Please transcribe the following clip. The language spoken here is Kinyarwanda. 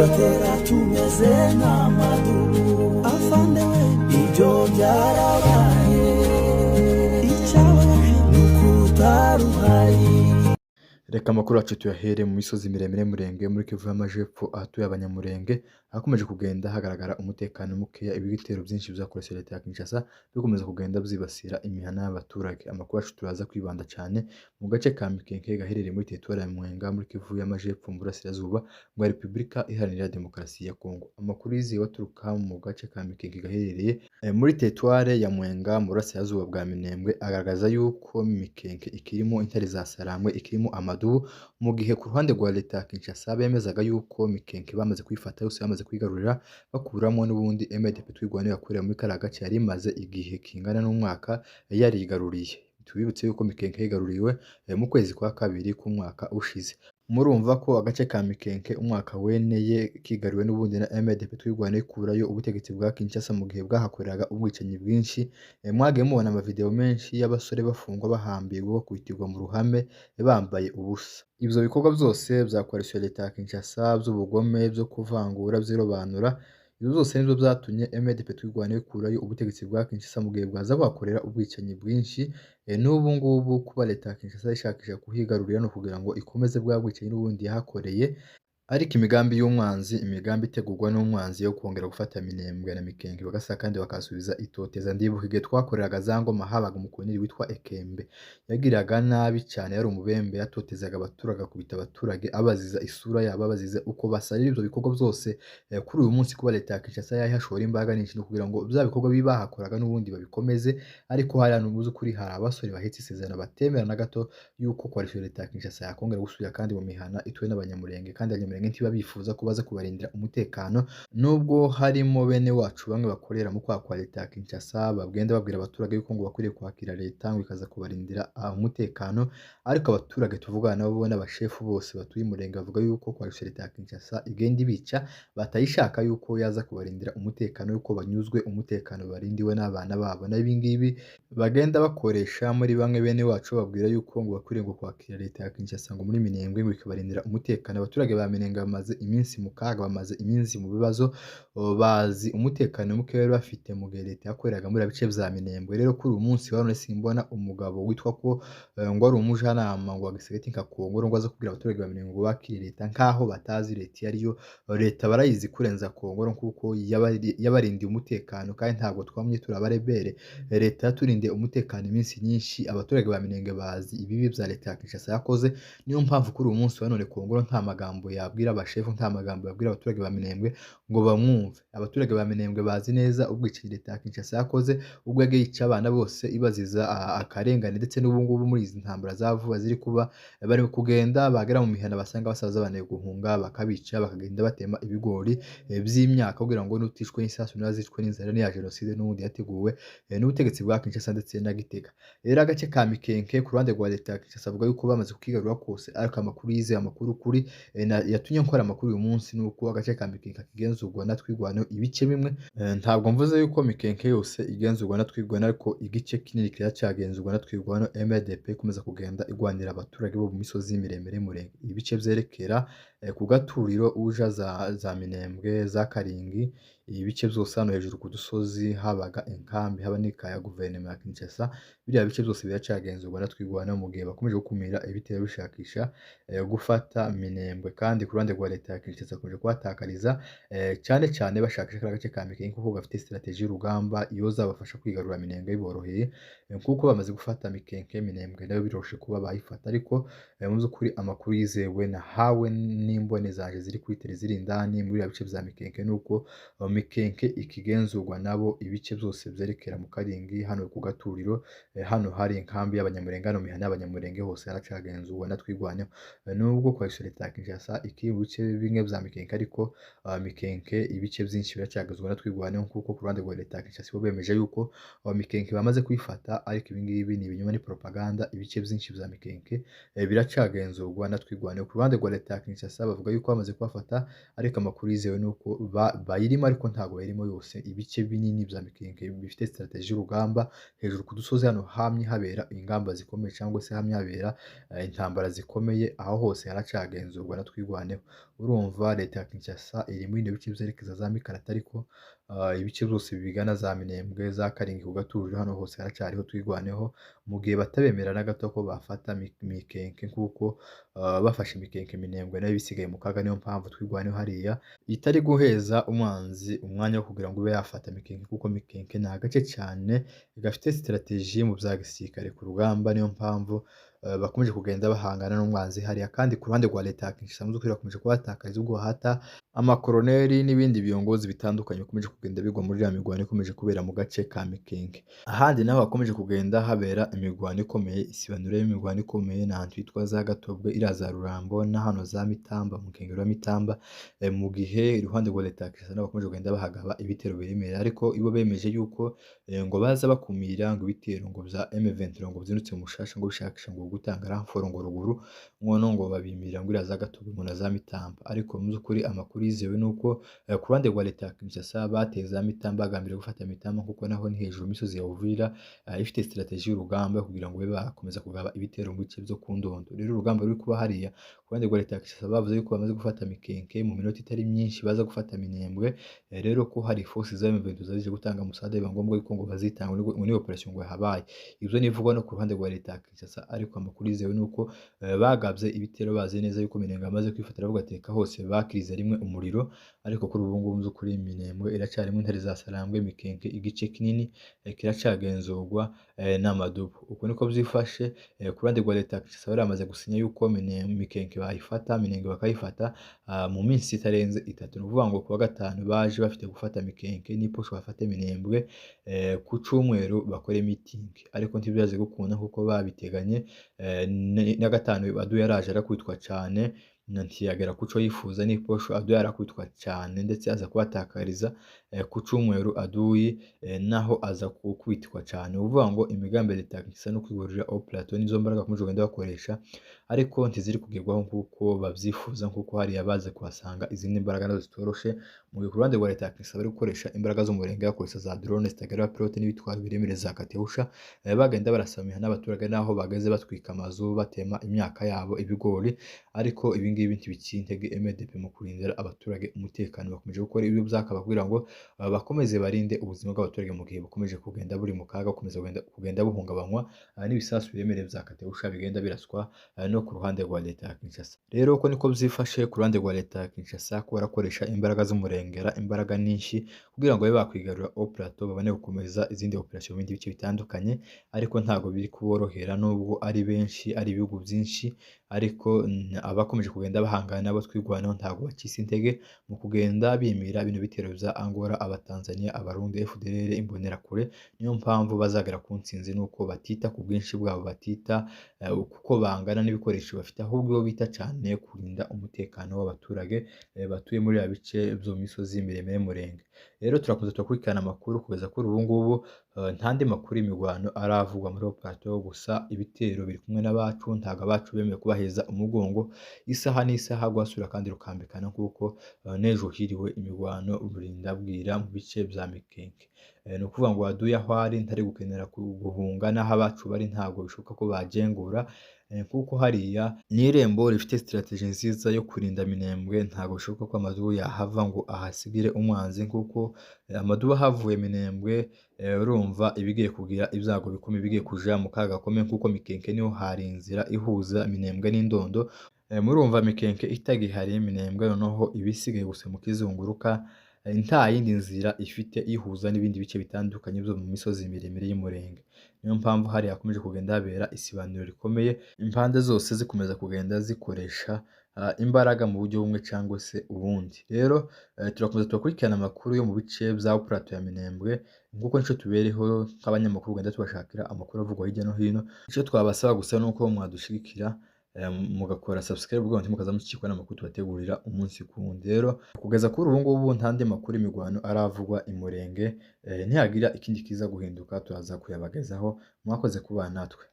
Tugatera tumeze nk'amadubu. Afande we, ibyo byarabaye, icyababaje ni uko utari uhari. Reka amakuru yacu tuyahere mu misozi miremire Murenge muri Kivu y'Amajepfo, ahatuye Abanyamurenge, ahakomeje kugenda hagaragara umutekano mukeya, ibitero byinshi byakoresheje leta ya Kinshasa bikomeza kugenda byibasira imihana y'abaturage. Amakuru yacu turaza kwibanda cyane mu gace ka Mikenke gaherereye muri teritwari ya Mwenga muri Kivu y'Amajepfo mu burasirazuba bwa Repubulika Iharanira Demokarasi ya Kongo. Amakuru yizewe aturuka mu gace ka Mikenke gaherereye muri teritwari ya Mwenga mu burasirazuba bwa Minembwe agaragaza yuko Mikenke ikirimo intare za Sarambwe, ikirimo amadubu, mu gihe ku ruhande rwa leta ya Kinshasa bemezaga yuko Mikenke bamaze kuyifata yose, bamaze kuyigarurira, bakuramo n'ubundi MDP Twirwaneho yakorera muri kariya gace yari imaze igihe kingana n'umwaka yarigaruriye. Tubibutse yuko Mikenke yigaruriwe mu kwezi kwa kabiri k'umwaka ushize. Murumva ko agace ka Mikenke umwaka weneye kigariwe n'ubundi na MDP Twirwaneho ikurayo ubutegetsi bwa Kinshasa mu gihe bwahakoreraga ubwicanyi bwinshi. Mwagiye mubona amavideo menshi y'abasore bafungwa, bahambirwa, bakwitirwa mu ruhame bambaye ubusa. Ibyo bikorwa byose bya coalition leta ya Kinshasa by'ubugome, byo kuvangura, by'irobanura, ibyo byose nibyo byatumye MDP Twirwaneho ikurayo ubutegetsi bwa Kinshasa mu gihe bwaza buhakorera ubwicanyi bwinshi. N'ubu ngubu kuba leta ya Kinshasa ishakisha kuhigarurira no kugira ngo ikomeze bwa bwicanyi n'ubundi yahakoreye, ariko imigambi y'umwanzi, imigambi itegurwa n'umwanzi yo kongera gufata Minembwe na Mikenke bagasa kandi bakasubiza itoteza. Ndibuka igihe twakoreraga za ngoma habaga umukoneri witwa Ekembe, yagiraga nabi cyane, yari umubembe, yatotezaga abaturage, akubita abaturage abaziza isura yabo, abaziza uko basa. Rero ibyo bikorwa byose, kuri uyu munsi kuba leta ya Kinshasa yahashora imbaraga nyinshi no kugira ngo bya bikorwa bibi bahakoraga n'ubundi babikomeze, ariko hariya mu by'ukuri hari abasore bahetse isezerano batemera na gato yuko coalition leta ya Kinshasa yakongera gusubira kandi mu mihana ituwe n'Abanyamurenge, kandi Abanyamurenge ntiba bifuza ko baza kubarindira umutekano, nubwo harimo bene wacu bamwe bakorera mu kwaha kwa leta ya Kinshasa bagenda babwira abaturage yuko ngo bakwiriye kwakira leta ngo ikaza kubarindira umutekano, ariko abaturage tuvugana nabo n'abashefu bose batuye Umurenge bavuga yuko coalition leta ya Kinshasa igenda ibica, batayishaka yuko yaza kubarindira umutekano, yuko banyuzwe umutekano barindiwe n'abana babo. N'ibi ngibi bagenda bakoresha muri bamwe bene wacu babwira yuko ngo bakwiriye ngo kwakira leta ya Kinshasa ngo muri Minembwe ngo ikabarindira umutekano. Abaturage ba Minembwe bamaze iminsi mu kaga, bamaze iminsi mu bibazo, bazi umutekano muke bari bafite mu gihe leta yakoreraga muri bice bya Minembwe. Rero kuri uyu munsi wa none simbona umugabo witwa ko ngo ari umujyanama ngo wa Gisegeti nka Kongoro ngo aze kubwira abaturage ba Minembwe ngo bakire leta nkaho batazi leta iyo ariyo. Leta barayizi kurenza Kongoro kuko yabarindiye umutekano, kandi ntabwo twamye turi abarebere. Leta yaturindiye umutekano iminsi myinshi, abaturage ba Minembwe bazi ibibi bya leta ya Kinshasa yakoze. Niyo mpamvu kuri uyu munsi wa none Kongoro nta magambo yabwira abashefu, nta magambo yabwira abaturage ba Minembwe ngo bamwumve. Abaturage ba Minembwe bazi neza ubwicanyi leta ya Kinshasa yakoze, ubwo yagiye yica abana bose ibaziza akarengane, ndetse n'ubu ngubu muri izi ntambara za vuba ziri kuba bari kugenda bagera mu mihana basanga basaza bananiwe guhunga bakabica, bakagenda batema ibigori by'imyaka kugira ngo n'utishwe n'isasu ntazicwe n'inzara n'iya jenoside n'ubundi yateguwe n'ubutegetsi bwa Kinshasa ndetse na Gitega. Rero agace ka Mikenke ku ruhande rwa leta ya Kinshasa avuga yuko bamaze kukigarura kose, ariko amakuru yizeye, amakuru kuri yatumye nkora amakuru uyu munsi ni uko agace ka Mikenke kagenzurwa na Twirwaneho ibice bimwe. Ntabwo mvuze yuko Mikenke yose igenzurwa na Twirwaneho, ariko igice kinini kiracyagenzurwa na Twirwaneho. MDP ikomeza kugenda igwanira abaturage bo mu misozi miremire Murenge, ibice byerekera ku Gaturiro uja za Minembwe za Karingi, ibice byose hano hejuru ku dusozi habaga inkambi, haba n'ikaya guverinoma ya Kinshasa, biriya bice byose biracyagenzurwa na Twirwaneho mu gihe bakomeje gukumira ibitero bishakisha gufata Minembwe. Kandi ku ruhande rwa leta ya Kinshasa bakomeje kuhatakariza, cyane cyane bashakisha kariya gace ka Mikenke kuko gafite strategie y'urugamba yozabafasha kwigarura Minembwe biboroheye, kuko bamaze gufata Mikenke, Minembwe nayo biroroshye kuba bayifata. Ariko mu by'ukuri amakuru yizewe nahawe n'imbone zanje ziri kuri tele ziri indani muri biriya bice bya Mikenke nuko Mikenke ikigenzurwa nabo ibice byose byerekera mu Karingi hano ku Gaturiro, hano hari inkambi y'Abanyamurenge, hano mihana y'Abanyamurenge hose haracagenzurwa na Twirwaneho. Nubwo coalition leta ya Kinshasa ikiri mu bice bimwe bya Mikenke, ariko Mikenke ibice byinshi biracyagenzurwa na Twirwaneho, kuko ku ruhande rwa leta ya Kinshasa bo bemeje yuko Mikenke bamaze kuyifata, ariko ibi ngibi ni ibinyoma, ni propaganda. Ibice byinshi bya Mikenke biracagenzurwa na Twirwaneho. Ku ruhande rwa leta ya Kinshasa Kinshasa bavuga yuko bamaze kubafata, ariko amakuru yizewe nuko bayirimo ariko ntago bayirimo yose. Ibice binini bya Mikenke bifite strategie y'urugamba hejuru ku dusozi hano hamye habera ingamba zikomeye cyangwa se hamye habera intambara zikomeye, aho hose haracagenzurwa na Twirwaneho. Urumva leta ya Kinshasa iri muri ibyo bice byerekeza za Mikarata, ariko ibice byose bigana za Minembwe, za Karingi ku Gatuje, hano hose haracyariho Twirwaneho, mu gihe batabemera na gato ko bafata Mikenke, kuko bafashe Mikenke Minembwe nayo bisigaye mu kaga. Niyo mpamvu Twirwaneho hariya itari guheza umwanzi umwanya wo kugira ngo ube yafata Mikenke, kuko Mikenke ni agace cyane gafite strategie mu bya gisirikare ku rugamba. Niyo mpamvu bakomeje kugenda bahangana n'umwanzi hariya. Kandi ku ruhande rwa leta ya Kinshasa mu by'ukuri bakomeje kubatakariza ubwo hata amakoroneri n'ibindi biyongozi bitandukanye bikomeje kugenda bigwa muri ya mirwano ikomeje kubera mu gace ka Mikenke. Ahandi naho hakomeje kugenda habera imirwano ikomeye, isibaniro y'imirwano ikomeye ni ahantu hitwa za Gatobwe, iriya za Rurambo na hano za Mitamba, mu nkengero ya Mitamba, mu gihe iruhande rwa leta ya Kinshasa nabo bakomeje kugenda bahagaba ibitero biremereye, ariko ibo bemeje yuko ngo baza bakumira ngo ibitero ngo bya M23 ngo byinutse mu mushasha ngo bishakisha ngo gutanga ramforo ngo ruguru nkono ngo babimira ngo iriya za Gatobwe ngo na za Mitamba. Ariko mu by'ukuri amakuru yizewe nuko ku ruhande rwa leta ya Kinshasa bateye za Mitamba bagambiriye gufata Mitamba, kuko naho ni hejuru imisozi ya Uvira ifite strategie y'urugamba kugira ngo babe bakomeza kugaba ibitero mu bice byo ku Ndondo. Rero urugamba ruri kuba hariya ku ruhande rwa leta ya Kinshasa bavuze yuko bamaze gufata Mikenke mu minota itari myinshi baza gufata Minembwe, rero ko hari forces za M23 zaje gutanga umusada biba ngombwa yuko ngo bazitanga muri operation ngo yahabaye. Ibyo nivugwa no ku ruhande rwa leta ya Kinshasa, ariko amakuru yizewe nuko bagabye ibitero bazi neza yuko Minembwe amaze kwifatira bagateka hose bakiriza rimwe umuriro. Ariko kuri ubu ngubu by'ukuri Minembwe iracyarimo intare za Sarambwe, Mikenke igice kinini kiracyagenzurwa n'amadubu. Uko niko byifashe ku ruhande rwa leta ya Kinshasa bari bamaze gusinya yuko Mikenke bayifata, Minembwe bakayifata mu minsi itarenze itatu. Ni ukuvuga ngo kuwa gatanu baje bafite gufata Mikenke n'iposho bafate Minembwe, ku cyumweru bakore meeting, ariko ntibyaje gukunda kuko babiteganye. Na gatanu Adu yaraje arakubitwa cyane ntiyagera kuco yifuza, n'iposho Adu yarakubitwa cyane ndetse aza kubatakariza ku cyumweru Aduyi naho aza gukubitwa cyane. Uvuga ngo imigambi leta ya Kinshasa no kwigurira au plateau nizo mbaraga bakomeje kugenda bakoresha, ariko ntiziri kugerwaho nk'uko babyifuza, nk'uko hariya baze kuhasanga izindi mbaraga nazo zitoroshe. Mu gihe ku ruhande rwa leta ya Kinshasa bari gukoresha imbaraga z'umurenge, bakoresha za drone zitagira abapilote n'ibitwaro biremereye za Katyusha, bagenda barasamira n'abaturage n'aho bageze batwika amazu, batema imyaka yabo ibigori. Ariko ibi ngibi ntibiciye intege MDP mu kurindira abaturage umutekano. Bakomeje gukora ibyo byakaba kugira ngo bakomeze barinde ubuzima bw'abaturage mu gihe bukomeje kugenda buri mu kaga, bukomeza kugenda buhungabanywa n'ibisasu biremereye bya Katyusha bigenda biraswa no ku ruhande rwa leta ya Kinshasa. Rero uko niko byifashe ku ruhande rwa leta ya Kinshasa, ko barakoresha imbaraga z'umurengera, imbaraga nyinshi kugira ngo babe bakwigarura au plateau, babone gukomeza izindi operation mu bindi bice bitandukanye, ariko ntago biri kuborohera nubwo ari benshi, ari ibihugu byinshi, ariko abakomeje kugenda bahangana nabo Twirwaneho ntago bacitse intege mu kugenda bimira bino bitero bya Angola, Abatanzania, Abarundi, FDLR, Imbonerakure. Niyo mpamvu bazagera ku ntsinzi nuko batita ku bwinshi bwabo, batita kuko bangana n'ibikoresho bafite, ahubwo bita cyane kurinda umutekano w'abaturage batuye muri ya bice byo mu misozi miremire y'Umurenge. Rero turakomeza turakurikirana amakuru kugeza kuri ubu ngubu, nta makuru y'imirwano aravugwa muri plateau, gusa ibitero biri kumwe n'abacu, ntago abacu bemeye kubaheza umugongo. Isaha n'isaha rwasubira kandi rukambikana, kuko n'ejo hiriwe imirwano burinda bwira mu bice bya Mikenke. Ni ukuvuga ngo Aduyi aho ari ntari gukenera guhunga, n'aho abacu bari ntabwo bishoboka ko bajengura, kuko hariya ni irembo rifite strategie nziza yo kurinda Minembwe. Ntabwo bishoboka ko Amadubu yahava ngo ahasigire umwanzi, kuko Amadubu ahavuye Minembwe urumva ibigiye kugira ibyago bikomeye, bigiye kuja mu kaga gakomeye, kuko Mikenke niho hari inzira ihuza Minembwe n'Indondo. Murumva Mikenke itagihari, Minembwe noneho ibisigaye gusa mu kizunguruka, nta yindi nzira ifite ihuza n'ibindi bice bitandukanye byo mu misozi miremire y'Umurenge. Niyo mpamvu hariya hakomeje kugenda habera isibaniro rikomeye, impande zose zikomeza kugenda zikoresha imbaraga mu buryo bumwe cyangwa se ubundi. Rero turakomeza turakurikirana amakuru yo mu bice bya plateau ya Minembwe, nk'uko nico tubereho nk'abanyamakuru kugenda tubashakira amakuru avugwa hirya no hino. Icyo twabasaba gusa nuko mwadushigikira mugakora subscribe kugira ngo ntimukaza mucikwa n'amakuru tubategurira umunsi ku wundi. Rero kugeza kuri ubu ngubu nta andi makuru y'imigwano aravugwa i Murenge, nihagira ikindi kiza guhinduka turaza kuyabagezaho. Mwakoze kubana natwe.